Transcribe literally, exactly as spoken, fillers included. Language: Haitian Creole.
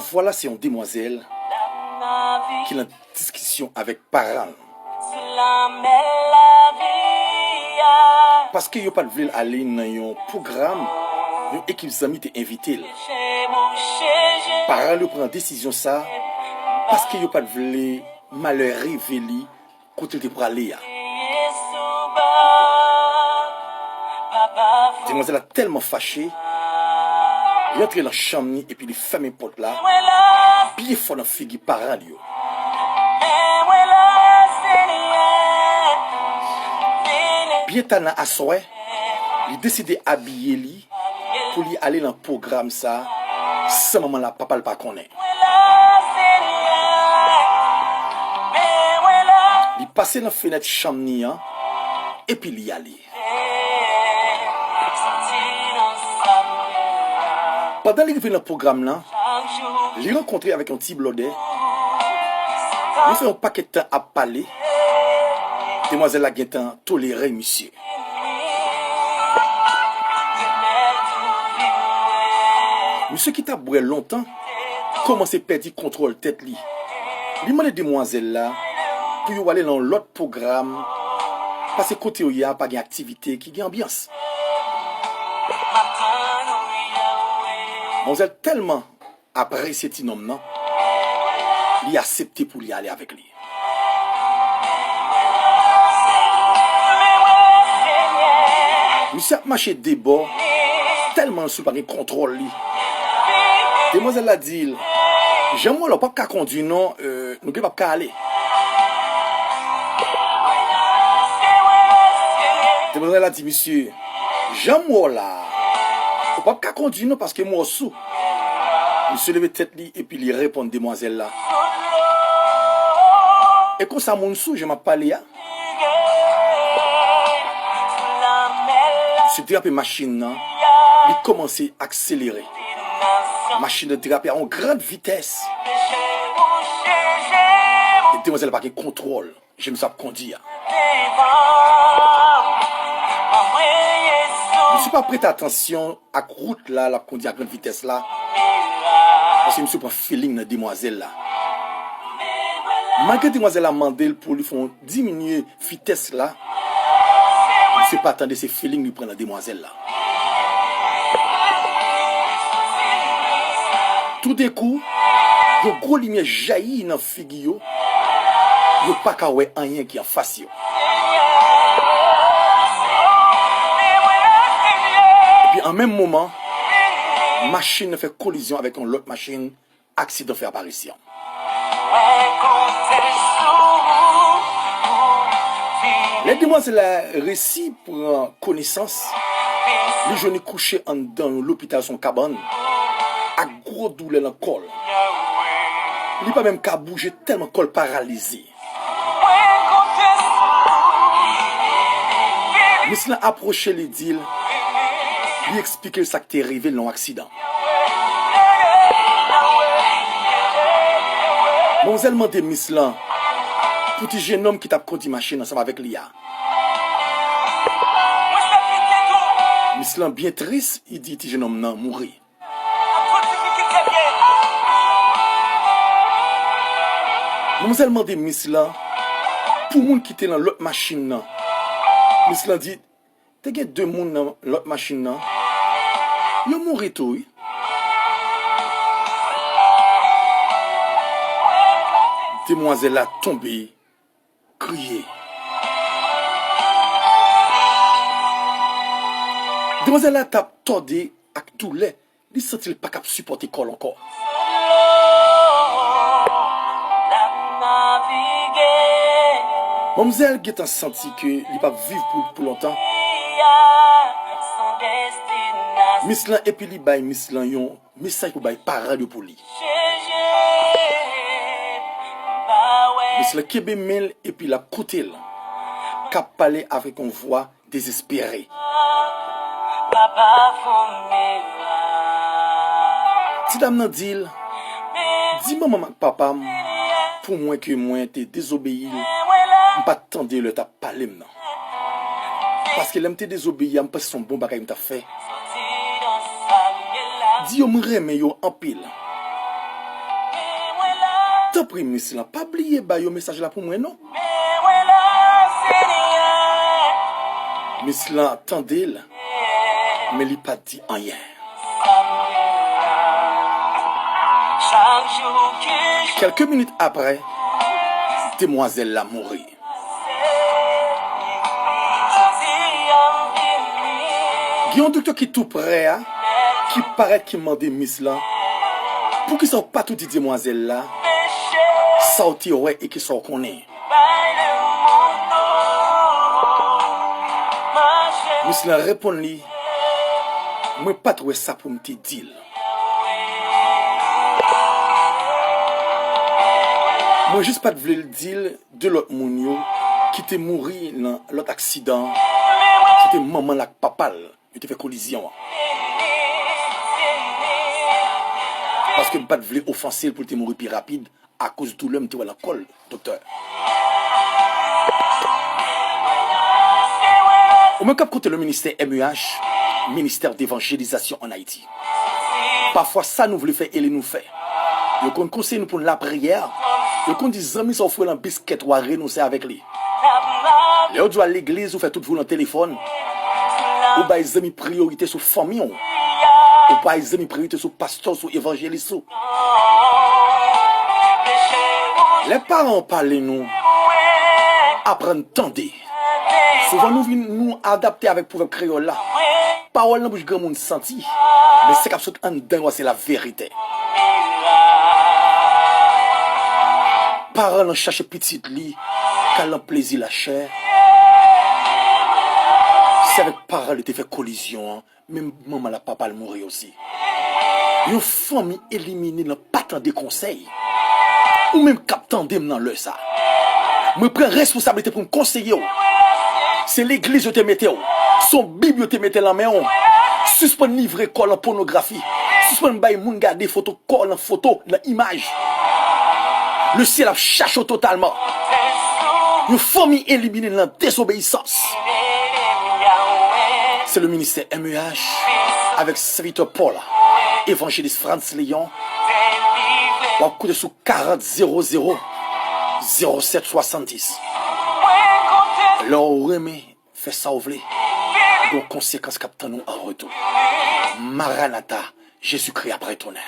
Vwala, se yon demwazèl ki nan diskisyon avèk paran l. Paske yo pa t vle l ale nan yon pwogram yon ekip zanmi te envite l. Paran l yo pran desizyon sa paske yo pa t vle malè rive li kote l te prale a. Demwazèl la tèlman fache, li antre nan chanm ni epi li fèmen pòt la byen fò nan figi paran l yo. Byen ta nan aswè, li deside abiye li pou li ale nan pwogram sa san manman l ak papa l pa konnen. Li pase nan fenèt chanm ni an, epi li ale. Pandan li rive nan pwogram nan, li rankontre avèk yon ti blòdè. Yo fè yon pakèt tan ap pale. Demwazèl la gentan tolere misye. Misye ki t ap bwè lontan kòmanse pèdi kontwòl tèt li. Li mande demwazèl la pou yo ale nan yon lòt pwogram, paske kote yo ye a pa gen aktivite ki gen anbyans. Manmzèl tèlman apresye ti nonm nan, li aksepte pou li ale avèk li. Misye ap mache de bò, tèlman l sou l pa gen kontwòl li. Demwazèl la di l, "Jan m wè w la, w p ap ka kondwi non, euh, nou gen p ap ka ale." Demwazèl la di misye, "Jan m wè w la, ou p ap ka kondwi non paske m wè w sou." Misye leve tèt li epi li reponn demwazèl la. E konsa moun sou jan m ap pale a. Misye derape machin nan, li kòmanse akselere. Machin nan derape a yon gran vitès. E demwazèl la pa gen kontwòl jan misye ap kondi a. Misye pa prete atansyon ak wout la, l ap kondi a gran vitès la. Paske misye pran feeling nan demwazèl la. Malgre demwazèl la mande l pou li fè yon diminye vitès la, misye pa tande, se feeling li pran nan demwazèl la. Toudenkou, yon gwo limyè jayi nan figi yo. Yo pa ka wè anyen ki anfas yo. Epi an menm moman, machin nan fè kolizyon avèk yon lòt machin, aksidan fè aparisyon. Lè demwazèl la resi pran konesans, li jwenn li kouche anndan yon lopital, se yon kabann, ak gwo doulè nan kò l. Li pa menm ka bouje tèlman kò l paralize. Mis lan apwoche li, di l, li eksplike l sa k te rive l nan yon aksidan. Manmzèl mande mis lan pou ti jennonm ki t ap kondi machin ansanm avèk li a. Mis lan byen tris, li di ti jennonm nan mouri. Manmzèl mande mis lan pou moun ki te nan lòt machin nan. Mis lan di, te gen de moun nan lòt machin nan. Yo mouri tou, wi. Demwazèl la tonbe, kriye. Demwazèl la t ap tòde ak doulè. Li santi l pa kab sipòte kò l ankò. Manmzèl gentan santi ke li p ap viv pou, pou lontan. Mis lan, epi li bay mis lan yon mesaj pou bay paran l yo pou li. Mis lan kenbe men l epi l ap koute l, k ap pale avèk yon vwa dezespere. Ti dam nan di l, di manman m ak papa m pou mwen ke mwen te dezobeyi l, m pa t tande lè yo t ap pale m nan. Paske lè m te dezobeyi a, m panse se yon bon bagay m t ap fè. Di yo m renmen yo anpil. Tanpri, Miss lan, pa bliye ba yo mesaj la pou mwen, non. Miss lan tande l, men li pa t di anyen. Kèlke minit apre, demwazèl la mouri. Gen yon doktè ki tou prè a, ki parèt, ki mande Miss lan, poukisa w pa tou di demwazèl la sa w te wè e ki sa w konnen? Miss lan reponn li, mwen pa t wè sa pou m te di l. Mwen jis pa t vle l di l de lòt moun yo ki te mouri nan lòt aksidan an, se te manman l ak papa l yo te fè kolizyon an. Paske m pa t vle ofanse l pou l te mouri pi rapid akoz doulè m te wè nan kò l, doktè. Ou menm k ap koute le ministè M E H, Ministère d'Évangélisation en Haïti. Pafwa sa nou vle fè e lè nou fè. Yo konn konseye nou pou n lapriyè. Yo konn di zanmi sa w fwe nan biskèt, w a renonse avèk li. Lè yo di w al legliz, ou fè tout vi w nan telefòn. Ou bay zanmi priyorite sou fanmi w. Ou bay zanmi priyorite sou pastè w, sou evanjelis ou. Lè paran w pale nou, aprann tande. Souvan nou vin, nou adapte avèk pwovèb kreyòl la. Pawòl nan bouch granmoun santi, men sa k ap sot anndan yo a se laverite. Paran an chache pitit li k al nan plezi lachè. Se avèk paran li te fè kolizyon an, men manman l ak papa l mouri osi. Yon fanmi elimine nan pa tande konsèy. Ou menm k ap tande m nan lè sa, mwen pran responsablite pou m konseye w. Se legliz yo te mete w. Se yon bib yo te mete nan men w. Sispann livre kò w nan pònografi. Sispann bay moun gade foto kò w nan foto, nan imaj. Le syèl ap chache w totalman. Yon fanmi elimine nan dezobeyisans. Se le ministè M E H avèk sèvitè Paul, evanjelis Frantz Léon. W ap koute sou karant zewo zewo zewo sèt swasanndis. Lè w renmen, fè sa w vle. Gon konsekans k ap tann ou an retou. Maranata, Jezikri ap retounen.